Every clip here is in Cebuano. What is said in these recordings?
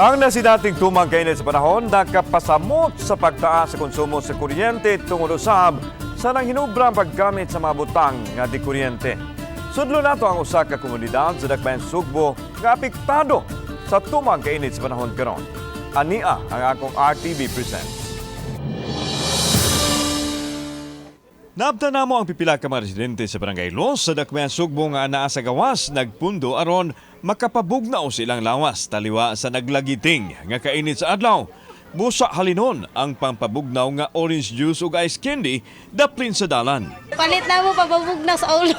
Ang nasidating tumang kainit sa panahon nakapasamot sa pagtaas sa konsumo sa kuryente tungod usab sa nanghinubra ang paggamit sa mga butang nga di kuryente. Sudlo nato ang usa ka komunidad sa Dakbayan Sugbo nga apektado sa tumang kainit sa panahon karon. Ania ang akong RTV Presents. Naabtan namo ang pipila ka mga residente sa Barangay Los sa Dakbayan Sugbo nga anaa sa gawas nagpundo aron makapabugnaw sa ilang lawas taliwa sa naglagiting nga kainit sa adlaw. Busa halinon ang pampabugnaw nga orange juice ug ice candy daplin sa dalan. Palit na mo pababugnaw sa ulo.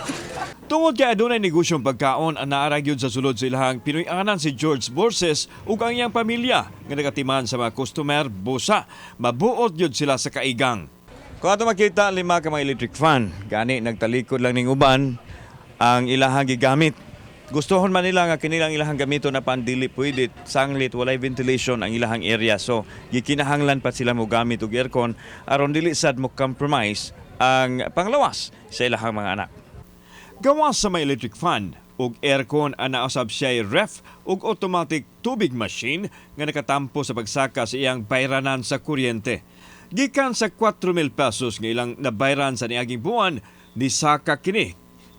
Tungod kay adunay negosyong pagkaon ang naa ra gyud sa sulod sa ilahang Pinoy-anan si George Borses ug ang iyang pamilya nga nagatiman sa mga customer busa. Mabuot gyud sila sa kaigang. Kung ato makita, lima ka mga electric fan, gani nagtalikod lang ning uban ang ilahang gigamit. Gustohon man nila nga kinilang ilahang gamito na pandili pwede sanglit walay ventilation ang ilahang area. So gikinahanglan pa sila mo gamit og aircon aron dili sad mo compromise ang panglawas sa ilahang mga anak. Gawas sa may electric fan ug aircon ang nausab siya ref ug automatic tubig machine nga nakatampo sa pagsaka sa iyang bayranan sa kuryente. Gikan sa 4,000 pesos nga ilang nabayran sa niaging buwan, nisaka kini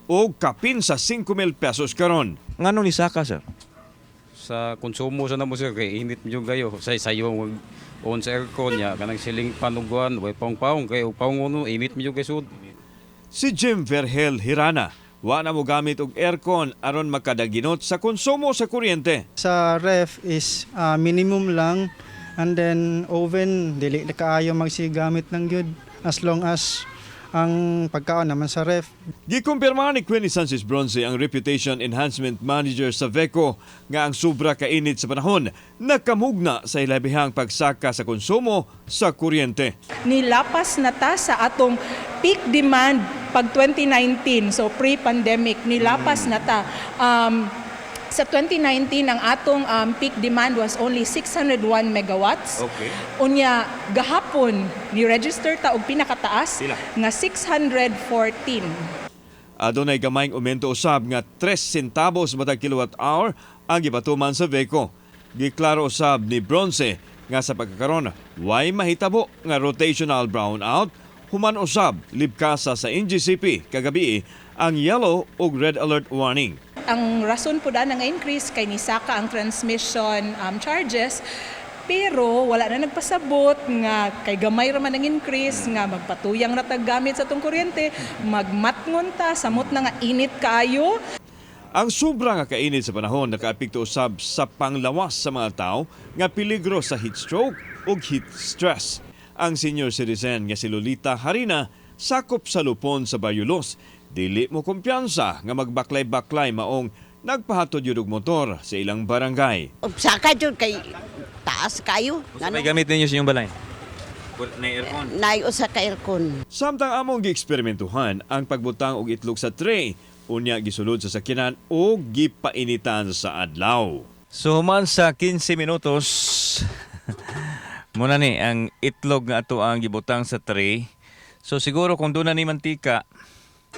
og kapin sa 5,000 pesos karon. Ngano ni saka, sir? Sa konsumo sa namo, sir, kay init jud kayo sa sayo mag on sa aircon niya kanang siling panuguan way paung-paung kay ug paung uno init jud kay sud. Si Jim Vergel Hirana, wa na mo gamit og aircon aron makadaginot sa konsumo sa kuryente. Sa ref is minimum lang and then oven dili na kaayo magsigamit ng gyud as long as ang pagkaon naman sa ref. Gikumpirma ni Queenie Sanchez Bronze, ang Reputation Enhancement Manager sa VECO, nga ang sobra kainit sa panahon nakamugna sa ilabihang pagsaka sa konsumo sa kuryente. Nilapas na ta sa atong peak demand pag 2019, so pre-pandemic, nilapas na ta. Sa 2019, ang atong peak demand was only 601 megawatts. Unya, gahapon, ni-register ta og pinakataas nga 614. Adunay gamayng aumento usab nga 3 centavos matag kilowatt hour ang gipatuman sa VECO. Giklaro usab ni Bronze nga sa pagkakaron way mahitabo nga rotational brownout human usab libkasa sa NGCP kagabi ang yellow ug red alert warning. Ang rason po daan nga increase kay nisaka ang transmission charges, pero wala na nagpasabot nga kay gamay ra man ang increase nga magpatuyang ra tag gamit sa atong kuryente, magmatngon ta samot na nga init kaayo. Ang sobra nga kainit sa panahon nakaapekto usab sa panglawas sa mga tao nga peligro sa heat stroke ug heat stress. Ang senior citizen nga si Lolita Harina sakop sa lupon sa Barrio Los. Dili mo kumpiyansa nga magbaklay-baklay maong nagpahatod yun og motor sa ilang barangay. Saka jud kay taas kayo. May gamit ninyo sa inyong balay? Na aircon. Naay usa ka aircon. Samtang among gieksperimentuhan ang pagbutang og itlog sa tray, unya gisulod sa sakyanan o gipainitan sa adlaw. So human sa 15 minutos, muna ni ang itlog nga ato ang gibutang sa tray. So siguro kung doon na ni mantika,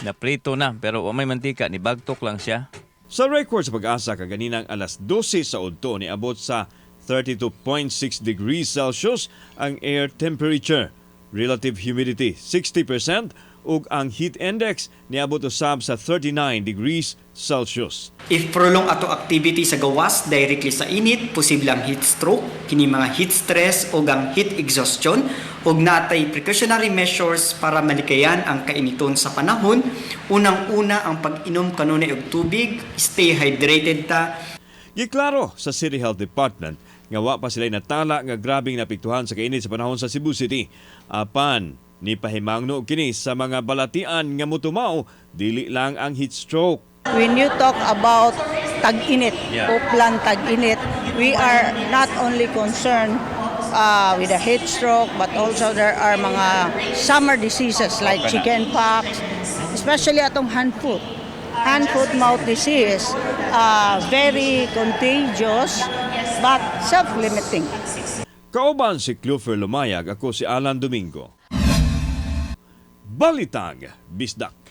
naprito na pero wa may mantika ni bagtok lang siya. Sa record sa PAGASA kaganinang alas 12 sa udto niabot sa 32.6 degrees Celsius ang air temperature. Relative humidity 60% ug ang heat index niabot usab sa 39 degrees Celsius. If prolong ato activity sa gawas directly sa init, posible ang heat stroke, kini mga heat stress o ang heat exhaustion ug natay precautionary measures para malikayan ang kainiton sa panahon. Unang-una ang pag-inom kanunay og tubig, stay hydrated ta. Giklaro sa City Health Department nga wa pa sila natala nga grabing naapektuhan sa kainit sa panahon sa Cebu City. Apan ni pahimangno kini sa mga balatian nga mutumaw dili lang ang heat stroke. When you talk about tag-init, uplan tag-init, we are not only concerned with the heat stroke, but also there are mga summer diseases like chicken pox, especially atong hand-foot. Hand-foot mouth disease, very contagious, but self-limiting. Kauban si Clofer Lumayag, ako si Alan Domingo. Balitang Bisdak.